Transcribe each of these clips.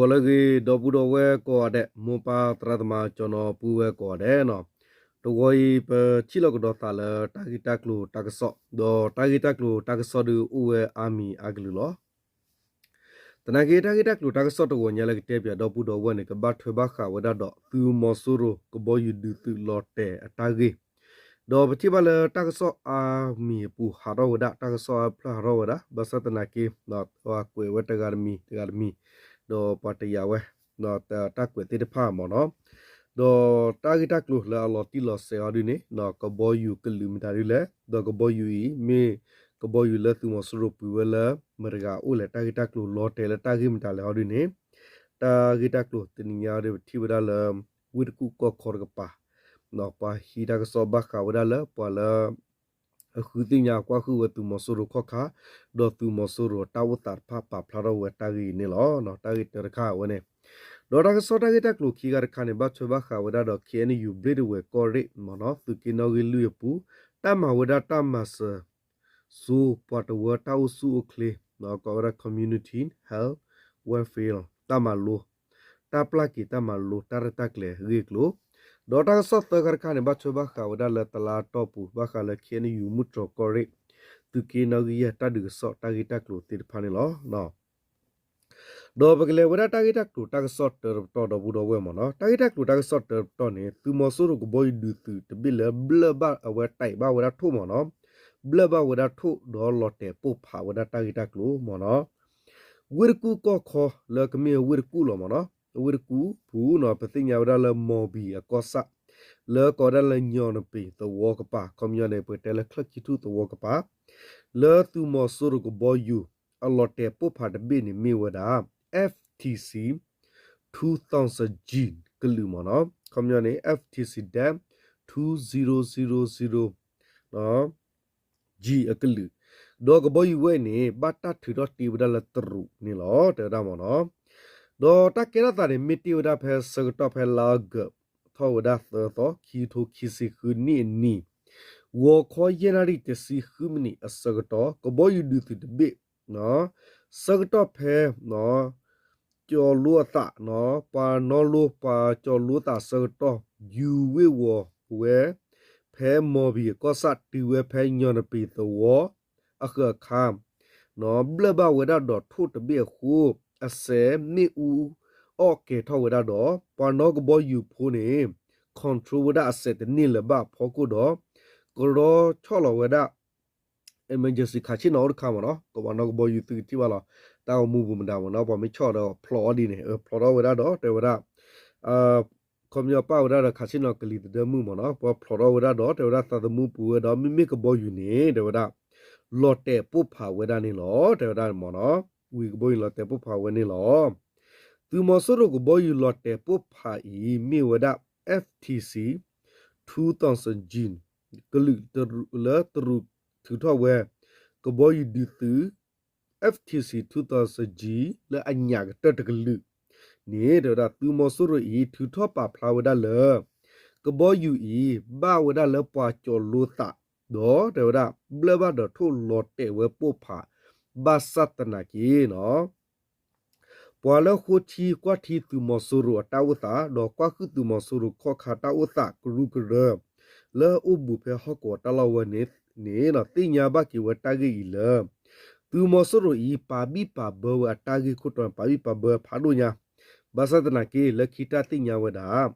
ဂီၤလၢအဂ့ၤ ဒီပုၢ်ဒီဝဲၢ်ကိးဂၤဒဲး, မိၢ်ပၢ်သရၣ်သမါ ကၠီနီၤပုၢ်ဝဲၢ်ကိးဂၤဒဲးနီၤ, တဂီၤအံၤ ပထံၣ်လိာ်ကဒီးသးလၢတၢ်ဂ့ၢ်တၢ်ကျိၤတၢ်ကစီၣ်, ဒီးတၢ်ဂ့ၢ်တၢ်ကျိၤတၢ်ကစီၣ်ဒုးအိၣ်ဝဲအါမံၤအါကလုာ်လီၤ. သနာ်က့ တၢ်ဂ့ၢ်တၢ်ကျိၤတၢ်ကစီၣ်တဂီၤညါလၢကတဲပၠးဒီပုၢ်ဒီဝဲၢ်န့ၣ် ကဘၣ်ထွဲဘၣ်ဃးဝဲဒၣ်ဒီး သုးမီၤစိရိၤ ကဘီယူၤဒုးသုးလီၤတဲာ်အတၢ်ဂ့ၢ်, ဒီးပထံၣ်ဘၣ်လၢတၢ်ကစီၣ်အါမံၤအပူၤဟးထီၣ်ဝဲဒၣ်, တၢ်ကစီၣ်အါဖျၢၣ်ဟးထီၣ်ဝဲဒၣ်, ဘၣ်ဆၣ်သနာ်က့ ကွဲးဝဲတဂၤတမံၤ တဂၤတမံၤ, ဒီးပှၤတယာ်ဝဲ တၢ်ကွဲးသ့ၣ်တဖၣ်မ့ၢ်နီၤ, ဒီးတၢ်ဂ့ၢ်တၢ်ကျိၤလၢအလီၤတံၢ်လီၤဆဲးအီၤဒုန့ၣ် ကဘီယူၤကလုာ်မတၤဒ်လဲၣ်, ဒီးကဘီယူၤအံၤ မ့ၢ်ကဘီယူၤလၢသုးမီၤစိရိၤပှ့ၤဝဲလၢ မတၤတဂၤအိၣ်လဲၣ်, တၢ်ဂ့ၢ်တၢ်ကျိၤလီၤတဲာ်လၢတၢ်ဂ့ၢ်မတၤလဲၣ်အီၤဒုန့ၣ်, တၢ်ဂ့ၢ်တၢ်ကျိၤတနံၤညါအံၤဒုး ပထံၣ်ဝဲဒၣ်လၢ ဝ့ၢ်တကူၣ်ကီၢ်ခီတကပၤ ပှၤဟံးတၢ်ကစီၣ်ဘၣ်ဃးဝဲဒၣ်လၢပှၤလၢ အဃုသ့ၣ်ညါကွၢ်ဃုာ်ဝဲသုးမီၤစိရိၤခီၣ်ခါ, ဒီးသုးမီၤစိရိၤတၢ်အိၣ်သးတဖၣ်ပာ်ဖျါထီၣ်ဝဲတၢ်ဂ့ၢ်အံၤန့ၣ်လီၤ. တၢ်ဂ့ၢ်တၢတခါအဝဲန့ၣ်, ဒီးတၢ်ကစီၣ်တၢ်ဂ့ၢ်တၢ်ကျိၤခံဂၤတခါန့ၣ် ဘၣ်ထွဲဘၣ်ဃးဝဲဒၣ်ဒီး ခ့ၣ်အဲၣ်ယူၣ် ဘျ့ၣ်ဒဝဲၢ်ကီၢ်ရ့ၣ်မ့ၢ်နီၤ, သုးက့နီၣ်ဂံၢ်လွံၢ်အပူၤ တၢ်မၤဝဲဒၣ်တၢ်မၤစၢၤစိပှၤတဝၢတၢ်အိၣ်ဆူၣ်အိၣ်ချ့, ကိးဝဲဒၣ် community health welfare တၢ်မၤလိ တၢ်ပျၢ်က့ၤတၢ်မၤလိတၢ်ရဲၣ်တၢ်ကျဲၤအဂ့ၢ်အကျိၤ, ဒီးတၢ်ကစီၣ်သၢခါတခါန့ၣ် ဘၣ်ထွဲဘၣ်ဃးဝဲဒၣ်လၢတလါတီၢ်ပူၤ ဘၣ်ဃးလၢ ခ့ၣ်အဲၣ်ယူၣ် မုၢ်တြီၤကီၢ်ရ့ၣ် သုးက့နီၣ်ဂံၢ်ယဲၢ်တၢ်ဒုးကစီၣ်တၢ်ဂ့ၢ်တၢ်ကျိၤသ့ၣ်တဖၣ်န့ၣ်လီၤ. ဒီးပကလဲၤဝဲဒၣ်တၢ်ဂ့ၢ်တၢ်ကျိၤတၢ်ကစီၣ်တၢတပတီၢ်ဒီပုၢ်ဒီဝဲၢ်မ့ၢ်နီၤ, တၢ်ဂ့ၢ်တၢ်ကျိၤတၢ်ကစီၣ်တၢတပတီၢ်န့ၣ် သုးမီၤစိရိၤကဘီယူၤဒုးသုးတဘ့ၣ်လၢဘျၢၣ်ဘၣ်အဝဲ တဲာ်ဘၣ်ဝဲဒၣ်ထိၣ်မ့ၢ်နီၤ, ဘျၢၣ်ဘၣ်ဝဲဒၣ်ထိၣ်ဒီးလီၤတဲာ်ပိၢ်ဖးဝဲဒၣ်တၢ်ဂ့ၢ်တၢ်ကျိၤမ့ၢ်နီၤ, ဝ့ၢ်တကူၣ်ကီၢ်ခီလၢကမ့ၢ်ဝ့ၢ်တကူၣ်လီၤမ့ၢ်နီၤ, ဝ့ၢ်တကူၣ်ပူၤနီၤ ပသ့ၣ်ညါဝဲဒၣ်လၢ မီၢ်ဘံၣ်အကီၢ်ဆၣ် လၢကိးဝဲဒၣ်လၢညီနပံၤသဝီကပၤ ခီပညီန့ၣ် ပကတဲလၢချၢၣ်ခံထူၣ်သဝီကပၤ လၢသုးမီၤစိရိၤကဘီယူၤ အလီၤတဲာ်ပိၢ်ဖးတဘ့ၣ်န့ၣ်မ့ၢ်ဝဲဒၣ် F T C two thousand G ကလုာ်မ့ၢ်နီၤ, ခီပညီန့ၣ် F T C dash two zero zero zero G အကလုာ်, ဒီးကဘီယူၤဝဲအံၤန့ၣ် ဘၣ်တၢ်ထုးထီၣ်တ့ဝဲဒၣ်လၢတရူးန့ၣ်လီၤ တဲဝဲဒၣ်မ့ၢ်နီၤ, ဒီးတၢ်ကဲထီၣ်သးန့ၣ် မ့ၢ်တ့ၢ်ဝဲဒၣ်ဖဲဆၢကတီၢ်ဖဲလါအီကူး ထီၣ်ဝဲဒၣ်သၢသီ ခံကထိခံဆံဃုနံၣ်အနံၤ, ဂီၤခီယဲၢ်နၣ်ရံၣ်တဆံဃုမံးနံးအဆၢကတီၢ် ကဘီယူၤဒုးသုးတဘ့ၣ် ဆၢကတီၢ်ဖဲ ကၠီၤလိအသး ပှၤနီလိပှၤကၠီၤလိသးဆၢကတီၢ် ယူၤဝ့ၢ်ဝီၤဝဲ ဖဲမီၢ်ဘံၣ်အကီၢ်ဆၣ်တုၤဝဲဖဲညီနပံၤသဝီ အဃၢၤအခါ ဘျၢၣ်ဘၣ်ဝဲဒၣ်ဒီးထိၣ်တဘ့ၣ်အဃိ အစဲးမ့ၣ်အူအီၣ်ကဲၤထီၣ်ဝဲဒၣ်ဒီး ပှၤနီကဘီယူၤဖိန့ၣ် control ဝဲဒၣ်အစဲးတန့ၢ်လၢၤဘၣ်အဖီခိၣ်ဒီး ကရီဆီၣ်လီၤဝဲဒၣ် emergency ခးဆ့ၣ်နီၤအိၣ်တခါမ့ၢ်နီၤ, ကဘီနီကဘီယူၤသုကထံၣ်ဘၣ်လီၤ, တၢ်ဂီၤမူပူၤမတၤမ့ၢ်နီၤ, ပှၤမ့ၢ်ဆီၣ်ဒီးဖျိးအီၤဒ်န့ၣ် ဖျိးထီၣ်ဝဲဒၣ်ဒီး တဲဝဲဒၣ် ခီပညီပာ်ဝဲဒၣ်ဒီးခးဆ့ၣ်နီၤကလံၤသဒၢမုၢ်မ့ၢ်နီၤ, ပှၤဖျိးထီၣ်ဝဲဒၣ်ဒီး တဲဝဲဒၣ်သးသမူပူၤဝဲဒီး မ့မ့ၢ်ကဘီယူၤန့ၣ် တဲဝဲဒၣ် လီၤတဲာ်ပိၢ်ဖးဝဲဒၣ်န့ၣ်လီၤ, တဲဝဲဒၣ်မ့ၢ်နီၤ, ဝံၤကဘီယူၤလီၤတဲာ်ပိၢ်ဖးဝဲန့ၣ်လီၤ. သုးမီၤစိရိၤကဘီယူၤလီၤတဲာ်ပိၢ်ဖးအံၤ မ့ၢ်ဝဲဒၣ် F T C two thousand G ကလုာ်လၢတရူးထုးထီၣ်ဝဲ ကဘီယူၤဒုးသုး F T C two thousand G လၢအညၣ်ကတၢၢ်တကလုာ်န့ၣ် တဲဝဲဒၣ် သုးမီၤစိရိၤအံၤ ထုးထီၣ်ပာ်ဖျါဝဲဒၣ်လၢ ကဘီယူၤအံၤ ဘၣ်ဝဲဒၣ်လၢပှၤကၠီၤလိသး ဒီးတဲဝဲဒၣ် ဘျၢၣ်ဘၣ်ဒီးထိၣ်လီၤတဲာ်ဝဲပိၢ်ဖး ဘၣ်ဆၣ်သနာ်က့နီၤ ပှၤလၢဃိထံကွၢ်ထံသုးမီၤစိရိၤအတၢ်အိၣ်သး ဒီးကွၢ်ဃုာ်သုးမီၤစိရိၤခီၣ်ခါတၢ်အိၣ်သးကရူၢ်ကရၢ လၢအိၣ်ဘူးဖဲဟီၣ်ကဝီၤတၢ်လီၢ်ဝဲန့ၣ် သ့ၣ်ညါဘၣ်က့ၤဝဲတၢ်ဂ့ၢ်အံၤလၢ သုးမီၤစိရိၤအံၤ ပာ်ဘံၣ်ပာ်ဘၢဝဲအတၢ်ဂ့ၢ်ခိၣ်တီ ပာ်ဘံၣ်ပာ်ဘၢဖးဒိၣ်ညါ, ဘၣ်ဆၣ်သနာ်က့ လၢခံတၢ်သ့ၣ်ညါဝဲဒၣ်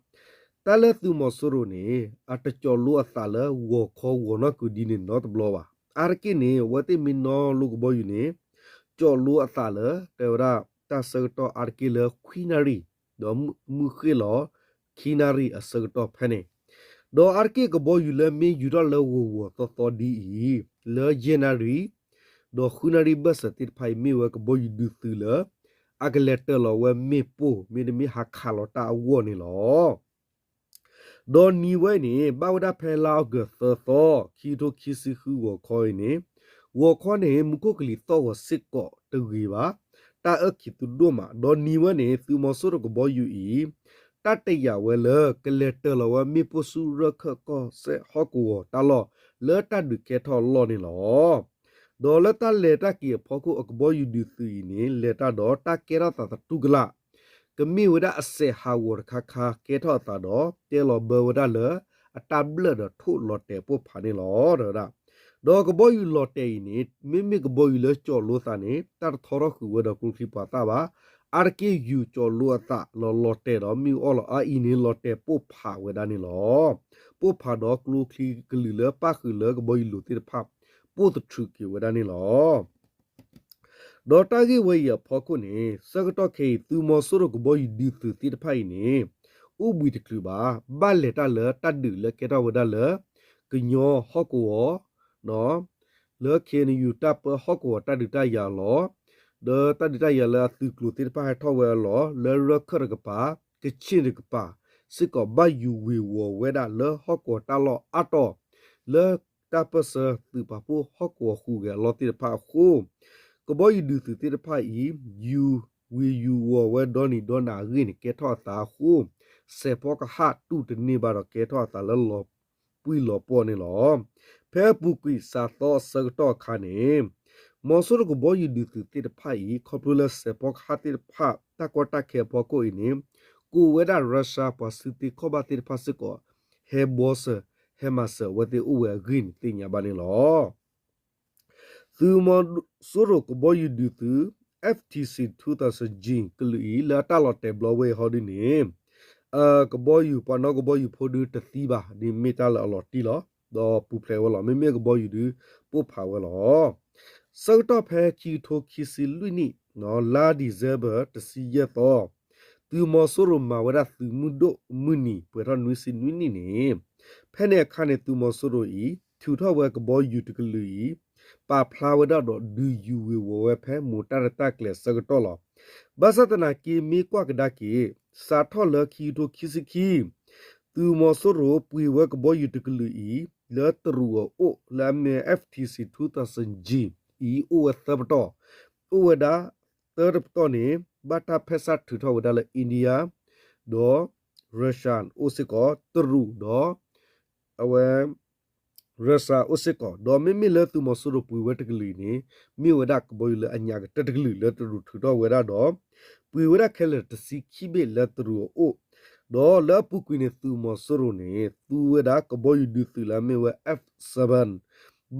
တၢ်လၢသုးမီၤစိရိၤန့ၣ် အတကၠီၤလိအသးလၢဂီၤခီဂီၤနီၢ်ကုၤဒ်န့ၣ်နီတဘျီဘၣ်. အါတက့ၢ်န့ၣ် အဝဲသ့ၣ်မ့ၢ်နီၣ်လိကဘီယူၤန့ၣ် ကၠီၤလိအသးလၢ တဲဝဲဒၣ် တၢ်ဆၢကတီၢ်အါတက့ၢ်လၢခွံနၣ်ရံၣ် ဒီးမုၢ်ဃ့ၢ်လီၤ ခံနၣ်ရံၣ်အဆၢကတီၢ်ဖဲန့ၣ်, ဒီးအါတက့ၢ်ကဘီယူၤလၢမ့ၢ်ယူၤထီၣ်လၢဂီၤဂီၤသီသီဒ်အံၤ လၢယဲၢ်နၣ်ရံၣ် ဒီးဃုနၣ်ရံၣ်ဘၢၣ်စၢၤသ့ၣ်တဖၣ်အံၤ မ့ၢ်ဝဲကဘီယူၤဒုးသုးလၢ အကလဲၤတၢၢ်လီၤဝဲမ့ၣ်ပိၢ် မ့တမ့ၢ်ဟးခးလီၤတၢ်အဂီၢ်န့ၣ်လီၤ. ဒီးနံၤဝဲအံၤန့ၣ် ဘၣ်ဝဲဒၣ်ဖဲလါအီကူးသၢသီ ခံကထိခံဆံဃုဂီၤခီအံၤန့ၣ်, ဂီၤခီန့ၣ် မူခိၣ်ကလံၤသီၣ်ဂီၤစ့ၢ်ကီးတဂ့ၤဘၣ်, တၢ်အၢၣ်ခံးသူဒိၣ်မး, ဒီးနံၤဝဲန့ၣ် သုးမီၤစိရိၤကဘီယူၤအံၤ တၢ်တယာ်ဝဲလၢ ကလဲၤတၢၢ်လီၤဝဲမ့ၣ်ပိၢ်ဆူရၢၢ်ခၢၣ်ကီၢ်စဲၣ်ဟီၣ်ကဝီၤတၢ်လီၢ် လၢတၢ်ဒုးကဲထီၣ်အလီၢ်န့ၣ်လီၤ. ဒီးလၢတၢ်လဲၤတၢ်က့ၤအဖီခိၣ် အကဘီယူၤဒုးသုးအံၤန့ၣ် လဲၤတၢ်ဒီးတၢ်ကဲထီၣ်သးသတူၢ်ကလာ် ကမ့ၢ်ဝဲဒၣ်အစဲးဟးဂီၤတခါခါ ကဲထီၣ်အသးဒီး တဲလီၤဘၢဝဲဒၣ်လၢ အတၢ်ဘျၢၣ်ဒီးထိၣ်လီၤတဲာ်ပိၢ်ဖးန့ၣ်လီၤ တဲဝဲဒၣ်. ဒီးကဘီယူၤလီၤတဲာ်အံၤန့ၣ် မ့မ့ၢ်ကဘီယူၤလၢကၠီၣ်လိအသးန့ၣ် တၢ်တထီထီၣ်ဃုာ်ဝဲဒီးကျိချံပှၤသၣ်ဘၣ်. အါတက့ၢ်ယူၤကၠီၣ်လိအသးလီၤလီၤတဲာ်ဒီးမ့ၣ်အူအီၣ်လီၤအါအံၤန့ၣ် လီၤတဲာ်ပိၢ်ဖးဝဲဒၣ်န့ၣ်လီၤ. ပိၢ်ဖးဒီးကျိချံကလုာ်လၢပၣ်ဃုာ်လၢကဘီယူၤလိၤသ့ၣ်တဖၣ် ပိၢ်သထြုးက့ၤဝဲဒၣ်န့ၣ်လီၤ. ဒီးတၢ်ဂ့ၢ်ဝဲအံၤအဖီခိၣ်န့ၣ် ဆၢကတီၢ်ခဲအံၤ သုးမီၤစိရိၤကဘီယူၤဒုးသုးသ့ၣ်တဖၣ်အံၤန့ၣ် အိၣ်ဘှံးတချုးဘၣ် ဘၣ်လဲၤတၢ်လၢတၢ်ဒုးလၢကဲထီၣ်ဝဲဒၣ်လၢ ကညီဟီၣ်ကဝီၤ လၢ ခ့ၣ်အဲၣ်ယူၣ် တၢ်ပၢဟီၣ်ကဝီၤတၢ်ဒုးတၢ်ယၤအလီၢ်, ဒီးတၢ်ဒုးတၢ်ယၤလၢအသုးကျိၤသ့ၣ်တဖၣ်ဟဲထီၣ်ဝဲအလီၢ် လၢရၢခၢၣ်တကပၤ ကခ့ၣ်တကပၤ စ့ၢ်ကီးဘၣ်ယူၤဝ့ၤဝီၤဝဲဒၣ်လၢဟီၣ်ကဝီၤတၢ်လီၢ်အါတီၤ လၢတၢ်ပၢၢ်ဆၢသုးပာ်ဖှိၣ်ဟီၣ်ကဝီၤဃုာ်ဂဲၤအလီၢ်သ့ၣ်တဖၣ်အဃိ ကဘီယူၤဒုးသုးသ့ၣ်တဖၣ်အံၤ ယူၤဝ့ၤယူၤဝီၤဝဲဒီနံၤဒီနၤအဂ့ၢ်န့ၣ် ကဲထီၣ်အသးအဃိ စဲးဖီကဟၣ်တူၢ်တန့ၢ်ဘၣ်ဒီးကဲထီၣ်အသးလၢလီၤပှံၢ်လီၤပှီၢ်န့ၣ်လီၤ. ဖဲအပူၤကွံာ်စးသီအဆၢကတီၢ်အခါန့ၣ် မီၤစိရိၤကဘီယူၤဒုးသုးသ့ၣ်တဖၣ်အံၤ ခီဖျိလၢစဲးဖီကဟၣ်သ့ၣ်တဖၣ် တၢ်ကီတၢ်ခဲအဖီခိၣ်အံၤန့ၣ် ကိးဝဲဒၣ် Russia ပှၤစုသ့ခီၣ်ဘၣ်သ့ၣ်တဖၣ်စ့ၢ်ကီး ဟဲဘှီစၢၤ ဟဲမၤစၢၤအဝဲသ့ၣ်အိၣ်ဝဲအဂ့ၢ်န့ၣ် သ့ၣ်ညါဘၣ်န့ၣ်လီၤ. သုးမီၤစိရိၤကဘီယူၤဒုးသုး F T C two thousand G ကလုာ်အံၤ လၢအတၢ်လီၤတဲာ်ဘျီဝဲအံၤဟီဒုန့ၣ် ကဘီယူၤ ပှၤနီၣ်ကဘီယူၤဖိဒုတသံဘၣ် ဒ်မ့ၢ်တၢ်လၢအလီၤတံၢ်လီၤ. ဒီးပူၤဖျဲးဝဲလီၤ. မ့မ့ၢ်ကဘီယူၤဒုးပိၢ်ဖးဝဲလီၤ. ဆၢကတီၢ်ဖဲခံကထိခံဆံလွံၢ်နံၣ် လါ December တဆံယဲၢ်သီ သုးမီၤစိရိၤမၤဝဲဒၣ်သုးမုၢ်ဒိၣ်မုၢ်နံၤ ပှဲၤထီၣ်နွံဆံနွံနံၣ်န့ၣ် ဖဲန့ၣ်အခါန့ၣ် သုးမီၤစိရိၤအံၤ ထုးထီၣ်ဝဲကဘီယူၤတကလုာ်အံၤ ပာ်ဖျါဝဲဒၣ်ဒီးဒုးယူၤဝ့ၤဝီၤဝဲဖဲမိၢ်တၢ်ရဲၣ်တၢ်ကျဲၤအဆၢကတီၢ်လီၤ. ဘၣ်ဆၣ်သနာ်က့မ့ၢ်ကွၢ်ကဒါက့ၤ စးထီၣ်လၢခံကထိခံဆံခံ သုးမီၤစိရိၤပှ့ၤဝဲကဘီယူၤတကလုာ်အံၤ လၢတရူးအအိၣ် လၢအမ့ၢ် F T C two thousand G အံၤ အိၣ်ဝဲသၢပတီၢ်, အိၣ်ဝဲဒၣ်သၢတပတီၢ်န့ၣ် ဘၣ်တၢ်ဖဲစၢ်ထုးထီၣ်ဝဲဒၣ်လၢ India ဒီး Russia အိၣ်စ့ၢ်ကီး တရူးဒီး အဝဲ Russia အိၣ်စ့ၢ်ကီး ဒီးမ့မ့ၢ်လၢသုးမီၤစိရိၤပှ့ၤဝဲတကလုာ်အံၤန့ၣ် မ့ၢ်ဝဲဒၣ်ကဘီယူၤလၢအညါကတၢၢ်တကလုာ်လၢတရူးထုးထီၣ်ဝဲဒၣ်ဒီး ပှ့ၤဝဲဒၣ်ခဲလၢာ်တဆံခံဘ့ၣ်လၢတရူးအအိၣ်, ဒီးလၢအပူၤကွံာ်န့ၣ် သုးမီၤစိရိၤန့ၣ် သူဝဲဒၣ်ကဘီယူၤဒုးသုးလၢအမ့ၢ်ဝဲ F seven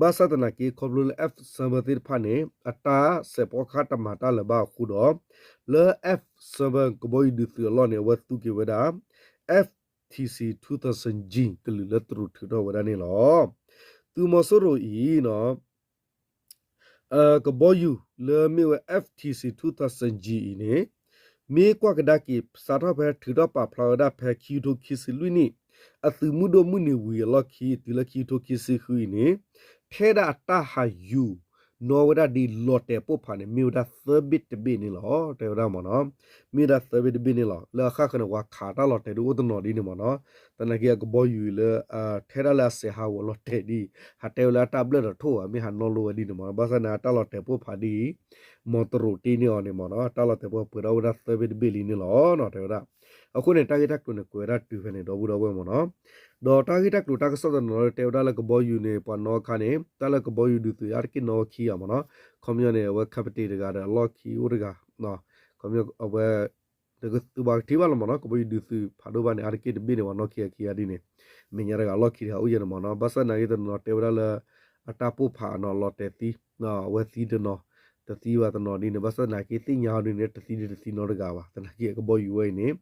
ဘၣ်ဆၣ်သနာ်က့ ခီဖျိလၢ F seven သ့ၣ်တဖၣ်န့ၣ် အတၢ်စဲးဖီကဟၣ်တမၤတၢ်လၢၤဘၣ်အဃိဒီး လၢ F seven ကဘီယူၤဒုးသုးအလီၢ်န့ၣ် အဝဲသူက့ၤဝဲဒၣ် F T C two thousand G ကလုာ်လၢတရူးထုးထီၣ်ဝဲဒၣ်န့ၣ်လီၤ. သုးမီၤစိရိၤအံၤ ကဘီယူၤလၢမ့ၢ်ဝဲ F T C two thousand G အံၤန့ၣ် မ့ၢ်ကွၢ်ကဒါက့ၤ စးထီၣ်ဖဲထုးထီၣ်ပာ်ဖျါဝဲဒၣ်ဖဲခံကထိခံဆံလွံၢ်နံၣ် အသုးမုၢ်ဒိၣ်မုၢ်နံၤဝံၤအလီၢ်ခံ တုၤလၢခံကထိခံဆံဃုအံၤန့ၣ် ထဲဒၣ်အတၢ်ဟးယူၤ နီၣ်ဝဲဒၣ်ဒ်လီၤတဲာ်ပိၢ်ဖးန့ၣ် မ့ၢ်ဝဲဒၣ်သၢဘ့ၣ်တဘ့ၣ်န့ၣ်လီၤ တဲဝဲဒၣ်မ့ၢ်နီၤ, မ့ၢ်ဝဲဒၣ်သၢဘ့ၣ်တဘ့ၣ်န့ၣ်လီၤ. လၢအဃၣ်ဃၢၤန့ၣ် ပှၤခးတၢ်လီၤတဲာ်ဒ်အိၣ်တနီၤဒ်န့ၣ်မ့ၢ်နီၤ, သနာ်က့အကဘီယူၤလၢ ထဲဒၣ်လၢအစဲးဟးဂီၤလီၤတဲာ်ဒ်အံၤ ဟးတဲဝဲလၢအတၢ်ဘျၢၣ်ဒီးထိၣ်ဧါ မ့ၢ်ဟးနီၣ်လိဝဲဒ်န့ၣ်မ့ၢ်နီၤ, ဘၣ်ဆၣ်န့ၣ် အတၢ်လီၤတဲာ်ပိၢ်ဖးဒ်အံၤ မီၤတရူးတ့န့ၢ်အီၤန့ၣ်မ့ၢ်နီၤ, တၢ်လီၤတဲာ်ပိၢ်ဖးပှဲၤထီၣ်ဝဲဒၣ်သၢဘ့ၣ်တဘ့ၣ်လံန့ၣ်လီၤ တဲဝဲဒၣ်. အဃိန့ၣ် တၢ်ဂ့ၢ်တၢ်ကျိၤန့ၣ် ကွဲးဝဲဒၣ်တုၤဖဲန့ၣ် ဒီပုၢ်ဒီဝဲၢ်မ့ၢ်နီၤ. ဒီးတၢ်ဂ့ၢ်တၢ်ကျိၤတၢ်ကစီၣ်တနီၤလၢတဲဝဲဒၣ်လၢကဘီယူၤန့ၣ် ပှၤနီၣ်အခါန့ၣ် တၢ်လၢကဘီယူၤဒုးသုးအါတက့ၢ်နီၣ်ဝဲခံဂၤမ့ၢ်နီၤ, ခီပညီန့ၣ် အဝဲ capital တဂၤဒီးအလီၢ်ခံအိၣ်တဂၤ, ခီပညီအဝဲ တကသုးပှၤကထံၣ်ဘၣ်လီၤမ့ၢ်နီၤ, ကဘီယူၤဒုးသုးဖးဒိၣ်ဘၣ်န့ၣ် အါတက့ၢ်တဘ့ၣ်န့ၣ် ပှၤနီၣ်ခံဂၤခံဂၤဒ်န့ၣ်, မဲာ်ညါတဂၤအလီၢ်ခံတဂၤအိၣ်ယဲန့ၣ်မ့ၢ်နီၤ, ဘၣ်ဆၣ်သနာ်က့တနီၤတဲဝဲဒၣ်လၢ အတၢ်ပိၢ်ဖးနီၤ လီၤတဲာ်သံ အဝဲသံတနီၤ, တသံဘၣ်တနီၤဒ်န့ၣ်, ဘၣ်ဆၣ်သနာ်က့သ့ၣ်ညါအီၤဒ်န့ၣ် တသံဒ်တသံနီတဂၤဘၣ်, သနာ်က့အကဘီယူၤဝဲအံၤန့ၣ်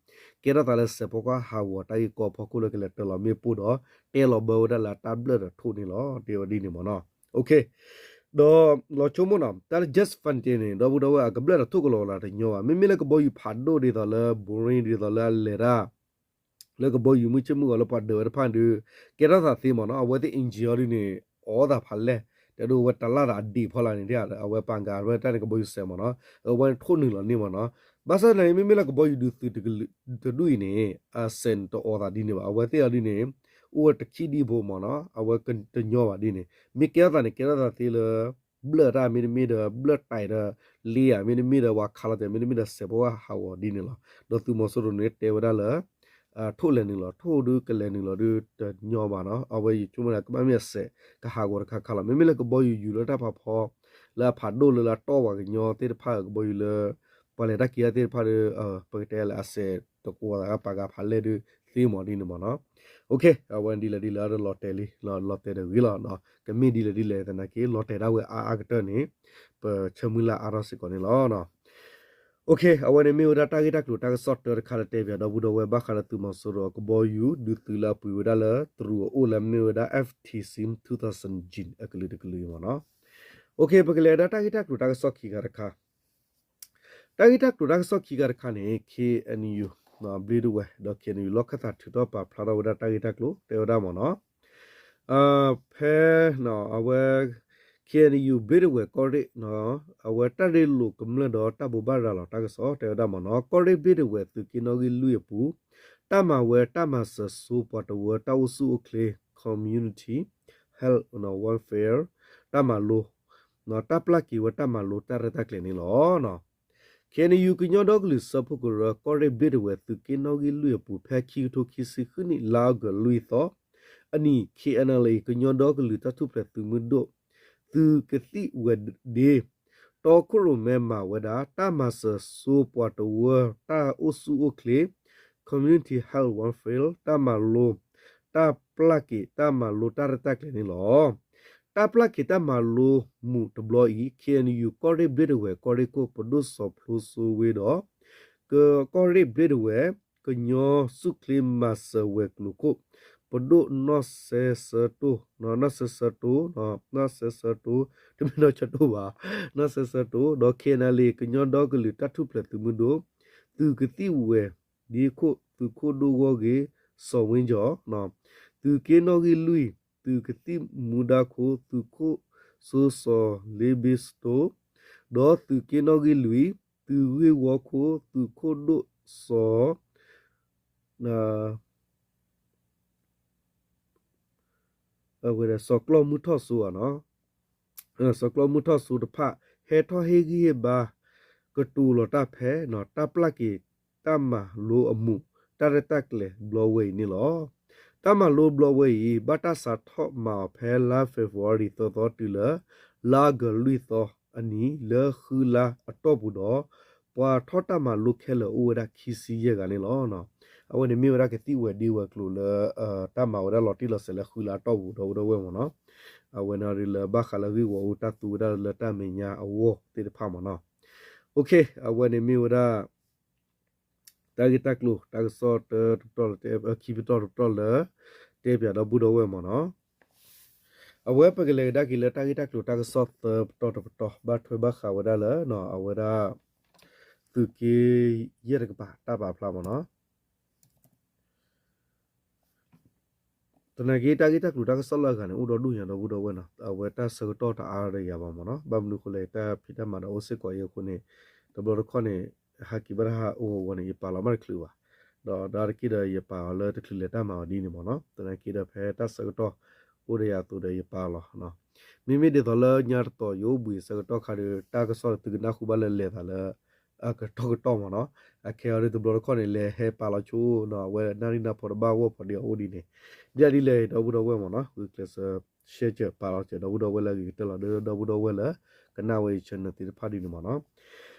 ကဲထီၣ်သးလၢစဲးဖီကဟးဂီၤတၢ်ဂ့ၢ်ကီအဖီခိၣ်လၢကလဲၤတၢလီၤမ့ၣ်ပိၢ်ဒီး တဲလီၤဘၢဝဲဒၣ်လၢအတၢ်ဘျၢၣ်ဒီးထိၣ်န့ၣ်လီၤ, တဲဝဲဒ်န့ၣ်မ့ၢ်နီၤ. ဒီးလီၤဆိကမိၣ်နီၤ, တၢ်လၢ jet fighter န့ၣ် ဒီပုၢ်ဒီဝဲၢ် အကဘျၢၣ်ဒီးထိၣ်ကလီၤကလီၤတညီဘၣ်, မ့မ့ၢ်လၢကဘီယူၤဖးဒိၣ်ဒ်သိးလၢ Boeing ဒ်သိးလၢအလဲၤတၢ် လၢကဘီယူၤမုၢ်ဆ့ၣ်မုၢ်ဂီၤလၢပှၤဒၢးဝဲတဖၣ်ဒုး ကဲထီၣ်သးသ့မ့ၢ်နီၤ, အဝဲသ့ၣ် engine အီၤဒ်န့ၣ် အီသးဖးလဲၢ်, တဲဒိးဝဲတလၢ်သးအဒံးဖီလာ်န့ၣ် အဝဲပာ်ကၤဝဲတၢ်န့ၣ်ကဘီယူၤစဲးမ့ၢ်နီၤ, အဝဲန့ၣ်ထိၣ်နုာ်လီၤန့ၢ်မ့ၢ်နီၤ. ဘၣ်ဆၣ်သနာ်က့ မ့မ့ၢ်လၢကဘီယူၤဒုးသုးတဒူၣ်အံၤန့ၣ် အစဲးန့ၣ်တအီသးဒ်န့ၣ်ဘၣ်, အဝဲသ့ၣ်အီၤဒ်န့ၣ် အိၣ်ဝဲတခံဒံဖိမ့ၢ်နီၤ, အဝဲတညီဘၣ်ဒ်န့ၣ်, မ့ၢ်ကဲထီၣ်သးန့ၣ် ကဲထီၣ်သးသ့လၢ ဘျၢၣ်တၢ်မ့တမ့ၢ်ဒီး ဘျၢၣ်တဲာ်ဒီး လ့ဧါ မ့တမ့ၢ်ဒီး ပှၤခးလီၤတဲာ် မ့တမ့ၢ်ဒီး စဲးဖိဟးဂီၤဒ်န့ၣ်လီၤ. ဒီးသုးမီၤစိရိၤန့ၣ် တဲဝဲဒၣ်လၢ ထိၣ်လဲၤနုာ်လီၤ, ထိၣ်ဒုးကလဲၤနုာ်လီၤဒုးတညီဘၣ်နီၤ, အဝဲယဆိကမိၣ်န့ၣ် ကဘၣ်မ့ၢ်အစဲး ကဟးဂီၤတခါခါလီၤ. မ့မ့ၢ်လၢကဘီယူၤယူၤလၢတၢ်ဖးဖီ လၢအဖးဒိၣ်လၢလၢတီၢ်ပှၤကညီသ့ၣ်တဖၣ် ကဘီယူၤလၢ ပှၤလဲၤတၢ်က့ၤတၢ်သ့ၣ်တဖၣ်ဒီး ပကတဲလၢအစဲးတကွီၤသးပာ်ကၤဖးလဲၢ်ဒုးသ့မးဒ်န့ၣ်မးနီၤ. အဝဲဒ်လဲၣ်ဒ်လဲၣ်ဒီးလီၤတဲာ်လံ လီၤတဲာ်တဂ့ၤလီၤ. ကမ့ၢ်ဒ်လဲၣ်ဒ်လဲၣ်သနာ်က့ လီၤတဲာ်ဒၣ်ဝဲအါအါကတၢၢ်န့ၣ် ပဆၢမုၢ်လၢ်အါထီၣ်စ့ၢ်ကီးန့ၣ်လီၤ. အဝဲန့ၣ်မ့ၢ်ဝဲဒၣ်တၢ်ဂ့ၢ်တၢ်ကျိၤတၢ်ကစီၣ်တၢတခါလၢတဲပၠးဒီပုၢ်ဒီဝဲၢ် ဘၣ်ဃးလၢသုးမီၤစိရိၤအကဘီယူၤ ဒုးသုးလၢအပှ့ၤဝဲဒၣ်လၢတရူးအအိၣ်လၢမ့ၢ်ဝဲဒၣ် F T C two thousand G အကလုာ်တကလုာ်အံၤမးနီၤ. ပကလဲၤဝဲဒၣ်တၢ်ဂ့ၢ်တၢ်ကျိၤတၢ်ကစီၣ်ခံခါတခါ တၢ်ဂ့ၢ်တၢ်ကျိၤတၢ်ကစီၣ်ခံခါတခါန့ၣ် K N U ဘျ့ဒဝဲၢ် ဒီး K N U လီၢ်ခၢၣ်သးထုးထီၣ်ပာ်ဖျါထီၣ်ဝဲဒၣ်တၢ်ဂ့ၢ်တၢ်ကျိၤတဲဝဲဒၣ်မးနီၤ. ဖဲ အဝဲ K N U ဘျ့ဒဝဲၢ်ကီၢ်ရ့ၣ် အဝဲတၢ်ရ့လိာ်ကမျၢၢ်ဒီးတၢ်ဘိးဘၣ်ရၤလီၤတၢ်ကစီၣ်တဲဝဲဒၣ်မးနီၤ ကီၢ်ရ့ၣ်ဘျ့ဒဝဲၢ်သုးက့နီၣ်ဂံၢ်လွံၢ်အပူၤ တၢ်မၤဝဲတၢ်မၤစၢၤဆူပှၤတဝၢတၢ်အိၣ်ဆူၣ်အိၣ်ချ့ community health welfare တၢ်မၤလိ တၢ်ပျၢ်က့ၤဝဲတၢ်မၤလိတၢ်ရဲၣ်တၢ်ကျဲၤန့ၣ်လီၤ. K N U ကညီဒီကလုာ်စၢဖှိၣ်ကရၢ ကီၢ်ရ့ၣ်ဘျ့ဒဝဲၢ်သုးက့နီၣ်ဂံၢ်လွံၢ်အပူၤ ဖဲခံကထိခံဆံဃုနံၣ် လါအီကူးလွံၢ်သီအနံၤ K N L A ကညီဒီကလုာ်တၢ်ထူၣ်ဖျဲးသုးမုၢ်ဒိၣ် သုးကသံၣ်ဝဲၤဒ့ တီခိၣ်ရိၣ်မဲမၤဝဲဒၣ် တၢ်မၤစၢၤဆူပှၤတဝၢတၢ်အိၣ်ဆူၣ်အိၣ်ချ့ community health welfare တၢ်မၤလိ တၢ်ပျၢ်က့ၤတၢ်မၤလိတၢ်ရဲၣ်တၢ်ကျဲၤန့ၣ်လီၤ. တၢ်ပျၢ်က့ၤတၢ်မၤလိမူးတဘျီအံၤ K N U ကီၢ်ရ့ၣ်ဘျ့ဒဝဲၢ်ကီၢ်ရ့ၣ်ခိၣ် ပဒိၣ်စီၤဖျိစိဝ့ဒီး ကီၢ်ရ့ၣ်ဘျ့ဒဝဲၢ် ကညီဆူၣ်ချ့မၤစၢၤဝဲၤကျိၤခိၣ် ပဒိၣ်နီၢ်စဲးဆၢတိၢ် နီၢ်စဲးဆၢတိၢ် နီၢ်စဲးဆၢတိၢ် တမ့ၢ်နီၢ်ဆၢတိၢ်ဘၣ် နီၢ်စဲးဆၢတိၢ် ဒီး K N L A ကညီဒီကလုာ်တၢ်ထူၣ်ဖျဲးသုးမုၢ်ဒိၣ် သုးကသံၣ်ဝဲၤဒ့ခိၣ် သုးခိၣ်ဒိၣ်ဂီၢ်ဂ့ၢ် စီၤဝ့ကၠီၤ သုးက့နီၣ်ဂံၢ်လွံၢ် သုးကသံၣ်မူဒါခိၣ် သုးခိၣ်စိစီၤလ့ဘ့စတိၣ် ဒီးသုးက့နီၣ်ဂံၢ်လွံၢ် သုးဂ့ၢ်ဝီခိၣ် သုးခိၣ်ဒိၣ်စီၤ အဝဲဒၣ် စီၤကျီၢ်မုၢ်ထီၣ်စိ စီၤကျီၢ်မုၢ်ထီၣ်စိတဖၣ် ဟဲထီၣ်ဟ့ၣ်ဂံၢ်ဟ့ၣ်ဘါ ကတိၤလီၤတၢ်ဖဲ တၢ်ပျၢ်က့ၤတၢ်မၤလိအမူး တၢ်ရဲၣ်တၢ်ကျဲၤဘျီဝဲအံၤန့ၣ်လီၤ. တၢ်မၤလိဘျီဝဲအံၤ ဘၣ်တၢ်စးထီၣ်မၤအီၤဖဲလါ February သၢသီတုၤလၢ လါအီကူးလွံၢ်သီအနံၤ လၢဃုလါအတီၢ်ပူၤဒီး ပှၤထီၣ်တၢ်မၤလိခဲလၢာ်အိၣ်ဝဲဒၣ်ခံဆံယဲၢ်ဂၤန့ၣ်လီၤ. အဝဲန့ၣ်မ့ၢ်ဝဲဒၣ်ကသံၣ်ဝဲၤဒ့ဝဲၤကျိၤလၢ တၢ်မၤဝဲဒၣ်လီၤတံၢ်လီၤဆဲးလၢဃုလါအတီၢ်ပူၤဒီပုၢ်ဒီဝဲၢ်မးနီၤ. အဝဲန့ၣ်ဒ်လၢဘၣ်ဃးလၢဂ့ၢ်ဂီၢ်အူတၢ်သူဝဲဒၣ်လၢတၢ်မဲာ်ညါအဂီၢ်သ့ၣ်တဖၣ်မးနီၤ. အဝဲန့ၣ်မ့ၢ်ဝဲဒၣ် တၢ်ဂ့ၢ်တၢ်ကျိၤ တၢ်ကစီၣ်တၢတပတီၢ်လၢ ခံပတီၢ်တပတီၢ်လၢ တဲပၠးဒီပုၢ်ဒီဝဲၢ်မးနီၤ. အဝဲပကလဲၤကဒါက့ၤလၢတၢ်ဂ့ၢ်တၢ်ကျိၤတၢ်ကစီၣ်သၢပတီၢ်တပတီၢ် ဘၣ်ထွဲဘၣ်ဃးဝဲဒၣ်လၢ အဝဲဒၣ် သုးက့ယဲၢ်တကပၤတၢ်ပာ်ဖျါမးနီၤ. သနာ်က့ တၢ်ဂ့ၢ်တၢ်ကျိၤတၢ်ကစီၣ်လၢအဂၤန့ၣ် အိၣ်ဒီဒူၣ်ညါဒီပုၢ်ဒီဝဲၢ်နီၤ. အဝဲတၢ်ဆၢကတီၢ်တအါဒီးယၤဘၣ်မးနီၤ. ဘၣ်မနုၤအဃိလဲၣ် တၢ်ဖံးတၢ်မၤဒီးအိၣ်စ့ၢ်ကီးအံၤအဃိန့ၣ် တဘျီတခီၣ်န့ၣ် ဟးက့ၤဘၣ်တၢ်ဟးအိၣ်အဂီၢ်န့ၣ် ယပာ်လီၤမးတချုးဘၣ်. ဒီးတၢ်တက့ၢ်ဒီးယပာ်အီၤလၢတချုးလဲၤတၢ်မၤအီၤဒ်န့ၣ်မးနီၤ. သနာ်က့ဒီးဖဲတၢ်ဆၢကတီၢ်အိၣ်ဒီးယၤအသိးဒီးယပာ်လီၤ မ့မ့ၢ်ဒ်သိးလၢညါတတီၤယအိၣ်ဘှံးဆၢကတီၢ်ခါဒီး တၢ်ကစီၣ်ဒီးသုကနၢ်ဟူဘၣ်လၢလဲၤသးလၢ အကတီၢ်ကတီၢ်မးနီၤ. အခဲအံၤဒီးတဘျီတခီၣ်န့ၣ် လဲၤဟဲပာ်လီၤဆိနီၤ အဝဲနၣ်ရံၣ်နၢ်ဖီတဘၣ်ဂီၢ်ဖီဒ့အီၤအိၣ်ဒ်န့ၣ် ဒ်ဒ်လဲၣ် ဒီပုၢ်ဒီဝဲၢ်မးနီၤ ဂုာ်ကျဲးစၢး share ပာ်လီၤစၢၤဒီပုၢ်ဒီဝဲၢ်လၢအဂ့ၤကတၢၢ်လီၤ ဒီးဒီပုၢ်ဒီဝဲၢ်လၢကနၣ်ဝဲအံၤ channel သ့ၣ်တဖၣ်ဒ်န့ၣ်မးနီၤ.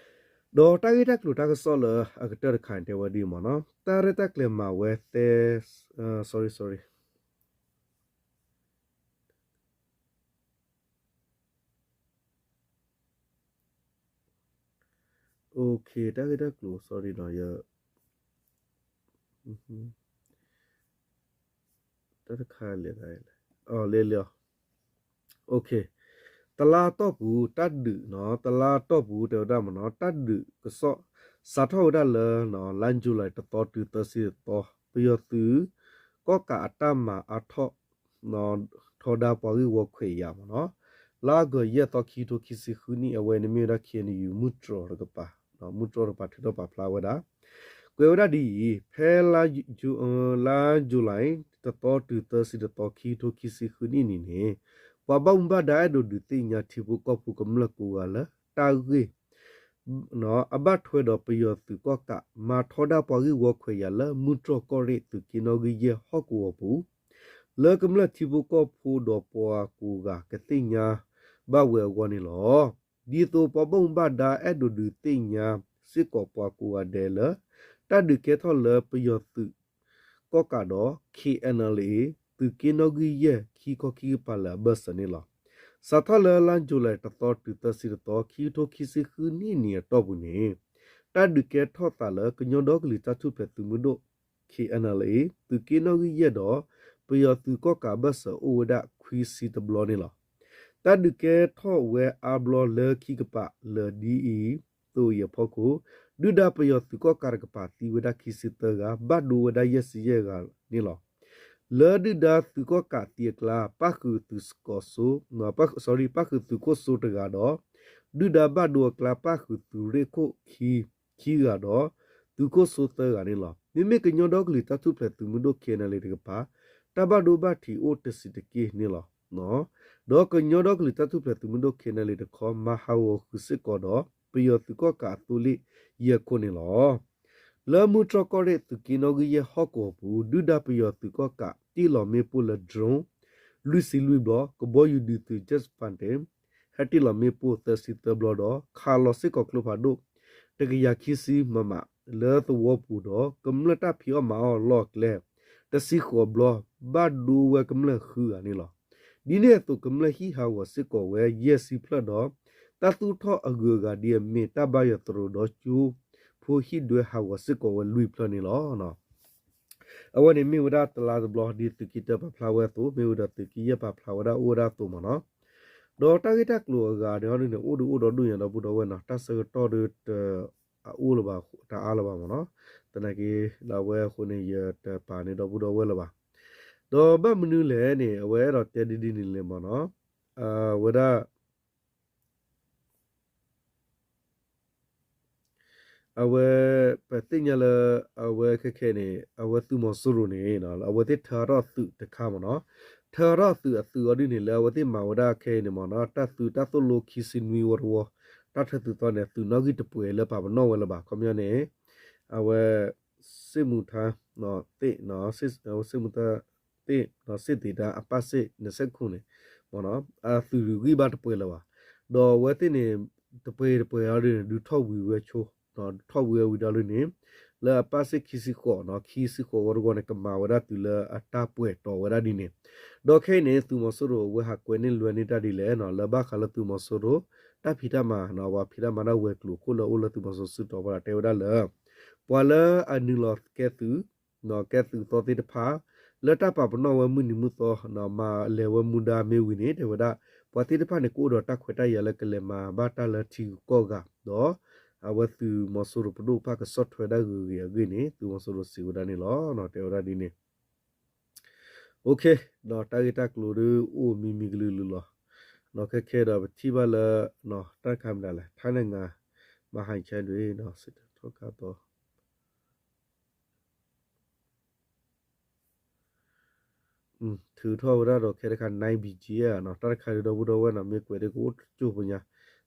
ဒီးတၢ်ဂ့ၢ်တၢ်ကျိၤတၢ်ကစီၣ်လၢအကတၢၢ်တခါန့ၣ် တဲဝဲဒ်မးနီၤ တၢ်ရဲၣ်တၢ်ကျဲၤမၤဝဲသဲ sorry sorry OK တၢ်ဂ့ၢ်တၢ်ကျိၤ sorry နီၤ ယ တၢ်တခါလဲၣ်လဲၣ် လဲၤလီၤ OK တလါအတီၢ်ပူၤ တၢ်ဒုးနီၤ တလါအတီၢ်ပူၤ တဲဝဲဒၣ်မးနီၤ တၢ်ဒုးကစီၣ် စးထီၣ်ဝဲဒၣ်လၢ လါ July တသီတုၤသၢဆံတသီ ပယီၤသုး ကီၢ်ကးအတၢ်မၤအါထီၣ် ထီဒါပှၤဂ့ၢ်ဝီခွဲးယာ်မးနီၤ. လါအီကူးယဲၢ်သီ ခံကထိခံဆံဃုနံၣ် အဝဲန့ၣ်မ့ၢ်ဝဲဒၣ် K N U မုၢ်တြီၤတကပၤ မုၢ်တြီၤတကပၤထုးထီၣ်ပာ်ဖျါဝဲဒၣ် ကွဲးဝဲဒၣ်ဒ်အံၤ ဖဲ လါ July တသီတုၤသၢဆံတသီ ခံကထိခံဆံဃုနံၣ်န့ၣ်န့ၣ် ပှၤဘၣ်မူဘၣ်ဒါအဲၣ်ဒိးဒုးသ့ၣ်ညါထံဖိကီၢ်ဖိကမျၢၢ်ကိးဂၤလၢတၢ်ဂ့ၢ် အဘၣ်ထွဲဒီးပယီၤသုးကီၢ်ကး မၤထီဒါပှၤဂ့ၢ်ဝီခွဲးယာ်လၢ မုၢ်တြီၤကီၢ်ရ့ၣ်သုးက့နီၣ်ဂံၢ်ယဲၢ်ဟီၣ်ကဝီၤပူၤ လၢကမျၢၢ်ထံဖိကီၢ်ဖိဒီးပှၤကိးဂၤကသ့ၣ်ညါဘၣ်ဝဲအဂီၢ်န့ၣ်လီၤ. ဒ်သိးပှၤဘၣ်မူဘၣ်ဒါအဲၣ်ဒိးဒုးသ့ၣ်ညါ ဟီၣ်ကဝီၤစ့ၢ်ကီးပှၤကိးဂၤဒဲးလၢ တၢ်ဒုးကဲထီၣ်လၢပယီၤသုးကီၣ်ကးဒီး K N L A သုးက့နီၣ်ဂံၢ်ယဲၢ်ခံခီခံကပၤလၢအဘၢၣ်စၢၤန့ၣ်လီၤ. စးထီၣ်လၢလါယူၤလံတသီတုၤသၢဆံတသီ ခံကထိခံဆံဃုနံၣ်န့ၣ်အတီၢ်ပူၤန့ၣ် တၢ်ဒုးကဲထီၣ်သးလၢကညီဒီကလုာ်တၢ်ထူၣ်ဖျဲးသုးမုၢ်ဒိၣ် K N L A သုးက့နီၣ်ဂံၢ်ယဲၢ်ဒီး ပယီၤသုးကီၣ်ကးအဘၢၣ်စၢၤအိၣ်ဝဲဒၣ်ခွံဆံတဘျီန့ၣ်လီၤ. တၢ်ဒုးကဲထီၣ်ဝဲအါဘျီလၢခံကပၤလၢာ်ဒ်အံၤ အသိးအံၤအဖီခိၣ် ဒုၣ်ဒါပယီၤသုးကီၣ်ကးတကပၤသံဝဲဒၣ်ခံဆံသၢဂၤ ဘၣ်ဒိဝဲဒၣ်ယဲၢ်ဆံယဲၢ်ဂၤန့ၣ်လီၤ. လၢဒုၣ်ဒါသုးကီၣ်ကးသံအကျါ ပၣ်ဃုာ်သုးစကီၤစိ sorry ပၣ်ဃုာ်သုးခိၣ်စိတဂၤဒီး ဒုၣ်ဒါဘၣ်ဒိအကျါ ပၣ်ဃုာ်သုးရ့ၣ်ခိၣ်ခံ ခံဂၤဒီး သုးခိၣ်စိသၢဂၤန့ၣ်လီၤ. မ့မ့ၢ်ကညီဒီကလုာ်တၢ်ထူၣ်ဖျဲးသုးမုၢ်ဒိၣ် K N L A တကပၤ တၢ်ဘၣ်ဒိဘၣ်ထံးအိၣ်တဆံးတက့ၢ်န့ၣ်လီၤ. ဒီးကညီဒီကလုာ်တၢ်ထူၣ်ဖျဲးသုးမုၢ်ဒိၣ် K N L A တခီ မၤဟးဂီၤဃုာ်စ့ၢ်ကီးဒီး ပယီၤသုးကီၣ်ကးအသိလ့ၣ်ယဲၢ်ခိၣ်န့ၣ်လီၤ. လၢမုၢ်တြီၢ်ကီၢ်ရ့ၣ်သုးက့နီၣ်ဂံၢ်ယဲၢ်ဟီၣ်ကဝီၤပူၤ ဒုၣ်ဒါပယီၤသုးကီၣ်ကးတ့ၢ်လီၤမ့ၣ်ပိၢ်လၢ drone လွံၢ်ဆံလွံၢ်ဘျီ ကဘီယူၤဒုးသုး jet fighter ဟဲတ့ၢ်လီၤမ့ၣ်ပိၢ်သၢဆံသၢဘျီဒီး ခးလီၤစ့ၢ်ကီးကျိဖးဒိၣ် တကယၤခံဆံ မမ လၢသဝီပူၤဒီး ကမျၢၢ်တၢ်ဖံးအီၣ်မၤအီၣ်လီၢ်အကျဲ တဆံဃိးဘျီ ဘၣ်ဒိဝဲကမျၢၢ်ဃုဂၤန့ၣ်လီၤ. ဒ်န့ၣ်အသိးကမျၢၢ်ဟံၣ်ဟးဂီၤစ့ၢ်ကီးဝဲယဲၢ်ဆံဖျၢၣ်ဒီး တၢ်သူၣ်ထီၣ်အဂုၤအဂၤဒ်အမ့ၢ်တၢ်ဘါယွၤသရိာ်ဒီးကၠိဖိဟံၣ်ဒွဲဟးဂီၤစ့ၢ်ကီးဝဲလွံၢ်ဖျၢၣ်န့ၣ်လီၤ. အဝဲန့ၣ်မ့ၢ်ဝဲဒၣ်တလါတဘျီ ဒ်သုးက့တၢပာ်ဖျါဝဲအသိး မ့ၢ်ဝဲဒီးသုးက့ယဲၢ်ပာ်ဖျါဝဲဒၣ်အိၣ်ဝဲဒၣ်အသိးမ့ၢ်နီၤ. ဒီးတၢ်ဂ့ၢ်တၢ်ကျိၤအဂၤန့ၣ်ဟီဒုန့ၣ် အိၣ်ဒုးအိၣ်ဒီးဒိၣ်ညါဒီပုၢ်ဒီဝဲၢ်နီၤ, တၢ်ဆၢကတီၢ်ဒီးတအအိၣ်လၢၤဘၣ် တအါလၢၤဘၣ်မ့ၢ်နီၤ. သနာ်က့ လၢအဝဲအဃိန့ၣ် ယတပာ်န့ၢ်ဒီပုၢ်ဒီဝဲၢ်လၢၤဘၣ်. ဒီးဘၣ်မနုၤလဲၣ်န့ၣ် အဝဲအဲၣ်ဒိးတဲဒ်ဒ်န့ၣ်လဲၣ်မ့ၢ်နီၤ, အဝဲဒၣ် အဝဲ ပသ့ၣ်ညါလၢ အဝဲခဲခဲအံၤန့ၣ် အဝဲသုးမီၤစိရိၤန့ၣ် အဝဲသ့ၣ်ထၢထီၣ်သုးတခါမ့ၢ်နီၤ, ထၢထီၣ်သုးအသုးအီၤဒ်န့ၣ် လၢအဝဲသ့ၣ်မၤဝဲဒၣ်ခဲအံၤန့ၣ်မ့ၢ်နီၤ, တၢ်သုးတၢ်သိၣ်လိခံဆံနွံဝီတဝီ, တၢ်ထၢသုးသီန့ၣ် သုးနီၣ်ဂံၢ်တပှဲၤလၢပာ်ပနီၣ်ဝဲလၢၤဘၣ်. ခီပညီန့ၣ် အဝဲ စ့ၣ်မူထါသ့ၣ် စ့ၣ်မူထါသ့ၣ် စ့ၣ်သ့ၣ်တၢ်အပၢ်စ့ၣ် နစဲးခိၣ်န့ၣ် မ့ၢ်နီၤ အသုးဂံၢ်ဘါတပှဲၤလၢၤဘၣ်. ဒီးအဝဲသ့ၣ်န့ၣ် တပှဲၤတပှဲၤအီၤဒ်န့ၣ် ဒုးထီၣ်ဝံၤဝဲဆိ, ဒုးထီၣ်ဝံၤဝဲဝံၤဒီးဒ်န့ၣ် လၢအပၢ်စ့ၣ်ခံဆံဃိးနီၤ ခံဆံဃိးဝီတဝီန့ၣ် ကမၤဝဲဒၣ်တုၤလၢအတၢ်ပှဲၤတီဝဲဒၣ်ဒ်န့ၣ်. ဒီးခဲအံၤန့ၣ် သုးမီၤစိရိၤအဝဲဟးကွဲန့ၢ်လွဲန့ၢ်တၢ်ဒ်လဲၣ်နီၤ လၢဘၣ်ဃးလၢသုးမီၤစိရိၤ တၢ်ဖံးတၢ်မၤနီၤ ပှၤဖံးတၢ်မၤတၢ်ဝဲၤကျိၤအခိၣ်လၢအိၣ်လၢသုးမီၤစိရိၤစုတီၤဝဲဒၣ်တဲဝဲဒၣ်လၢ ပှၤလၢအနုာ်လီၤကဲသုး ကဲသုးသီသ့ၣ်တဖၣ် လၢတၢ်ပာ်ပနီၣ်ဝဲမုၢ်နံၤမုၢ်သီ မၤလဲၤဝဲမူဒါမ့ၢ်ဝံၤန့ၣ် တဲဝဲဒၣ် ပှၤသ့ၣ်တဖၣ်န့ၣ် ကအိၣ်ဒီးတၢ်ခွဲးတၢ်ယာ်လၢကလဲၤမၤဘၣ်တၢ်လၢထံဂုၤကီၢ်ဂၤ ဒီး အဝဲသုးမီၤစိရိၤပဒိၣ်တဖၣ်ကဆီၣ်ထွဲဒၣ်ဂ့ၤဂ့ၤအဂ့ၢ်န့ၣ် သုးမီၤစိရိၤစံးဝဲဒၣ်န့ၣ်လီၤ. တဲဝဲဒၣ်ဒ်န့ၣ် OK ဒီးတၢ်ဂ့ၢ်တၢ်ကျိၤဒ်အိၣ်မံၤမံၤကလုာ်လုာ်လီၤ. ဒီးခဲခဲဒီးပထံၣ်ဘၣ်လၢ တၢ်တခါမနုၤလဲၣ် ထိုင်းနိုင်ငံ မဟာချိတ်တွေ စစ်တပ်ထောက်ခံသော ထုးထီၣ်ဝဲဒၣ်ဒီးခဲတခါ nine B G နီၤ တၢ်တခါဒ်ဒီပုၢ်ဒီဝဲၢ်နီၤ မ့ၢ်ကွဲးဒ်ကအိၣ်ကၠိၣ်ပူၤညါ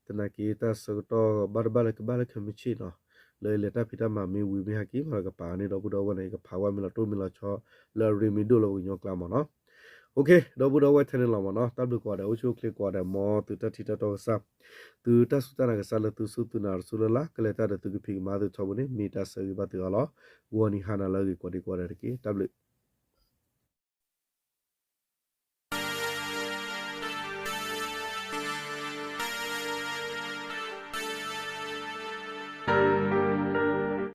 သနာ်က့ တၢ်ဆၢကတီၢ်ဘၣ်တဘၣ်လၢကဘၣ်လၢခဲမုၢ်ဆ့ၣ်နီၤ လၢယလဲၤတၢ်ဖံးတၢ်မၤမ့ၢ်ဝံၤမ့ၢ်ဟဲက့ၤမးဒီးကပာ်န့ၢ်ဒီပုၢ်ဒီဝဲၢ်န့ၣ် ယကဖးဝဲမ့ၢ်လီၤတိၢ်မ့ၢ်လီၤဆီ လၢအရ့မ့ၢ်ဒိၣ်လၢပကညီကျါမ့ၢ်နီၤ. OK ဒီပုၢ်ဒီဝဲၢ်ထဲန့ၣ်လီၤမ့ၢ်နီၤ တၢ်ဘျုးကိးဂၤဒဲးအိၣ်ဆူၣ်အိၣ်ချ့ကိးဂၤဒဲးမ်သုတၢ်ထံၣ်တၢ်တီကစၢ် သုတၢ်စူၢ်တၢ်နာ်ကစၢ်လၢသုစူၢ်သုနာ်တစူၢ်လၢ်လၢ် ကလဲၤတၢ်ဒီးသုကဖံးကမၤသုထီဘိန့ၣ် မ့ၢ်တၢ်ဆၢဂ့ၤဘၣ်သုအီၤလီၤ. ဂီၤနံၤဟါနၤလၢအဂ့ၤကိးဒံကိးဂၤဒဲးတက့ၢ်. တၢ်ဘျုး